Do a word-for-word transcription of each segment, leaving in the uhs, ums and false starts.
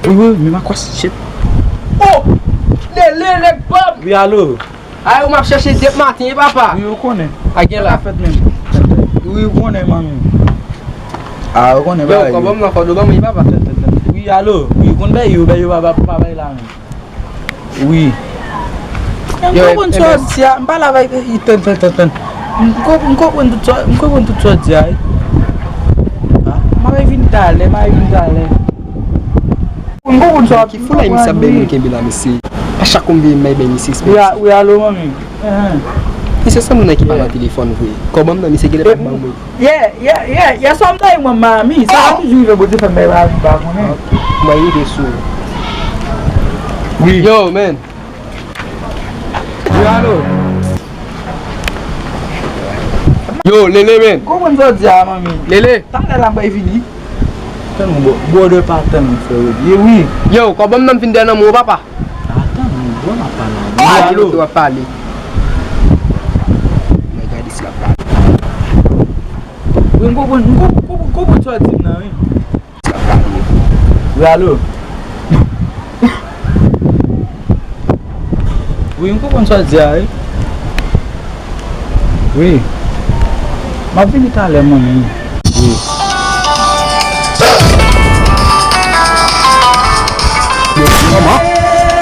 Wi, wi, men makwas, shit. Oh! Lele, nèg pòp! Wi, alo. Ay, ou m ap chèche depi maten, wi, papa. Wi, ou konnen. A gen la. Sa fèt menm. Wi, ou konnen, manmi. A, ou konnen. Yo, bagay yo. Kòb ban m nan, kòb ban m, wi, papa. Wi, alo. Wi, ou konn bagay yo, bagay yo pa, pa, pa bay la menm. Wi. M konprann sa w ap di a, m pale avèk, tann, tann, tann, tann. M ko-, m konprann tout sa, m konprann tout sa w ap di a, wi. A, m ap vin talè, m ap vin talè. M konprann sa w ap di a. Ki fout la misye ap bay moun kenbe la, mesye? A chak kou m veye m bay bay misye. Wi, a-, wi, alo, manmi. Enhen. Misye sanble nan ki pa nan telefòn vre. Kòb ban m nan, misye genlè pa ban mwen. Yeah, yeah, yeah, yeah, sa m ta ye mwen, manmi. Sa pa toujou rive, Bondye fè m bay bagay m pa konnen. Mwen rive sou. Wi. Yo, man. Yo, alo. Yo, Lele, man. Konprann sa w di a, manmi. Lele. Talè la, m bay vini. Tann mwen, bro-, brother pa tann mwen, frè Rodi. Ye wi. Yo, kòb ban m nan, m fin dèyè nan men w, papa. Atann, bon, m ap pale avè w. Wi, alo. Wi, alo. W ap pale. Mwen gade si l ap pale. Wi, m konprann, m konprann, konprann, konprann sa w di m nan, wi. Si l ap pale. Wi, alo. Wi, m konprann sa w di a, wi. Wi. M ap vini talè, manmi. Wi. Manman,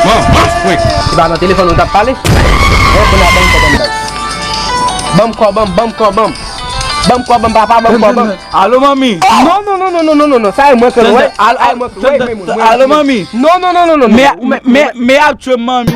manman, wi. Se pa nan telefòn nou t ap pale? Bon, kounye a ban m kòb an m bay. Ban m kòb an m, ban m kòb an m. Ban m kòb an m, papa, ban m kòb an m. Alo, manmi. Non, non, non, non, non, non, non, non. Sa e mwen ke mwen. Alo, e mwen ke mwen. Alo, manmi. Non, non, non, non, non, non. Men, men, men ap tchwe m, manmi.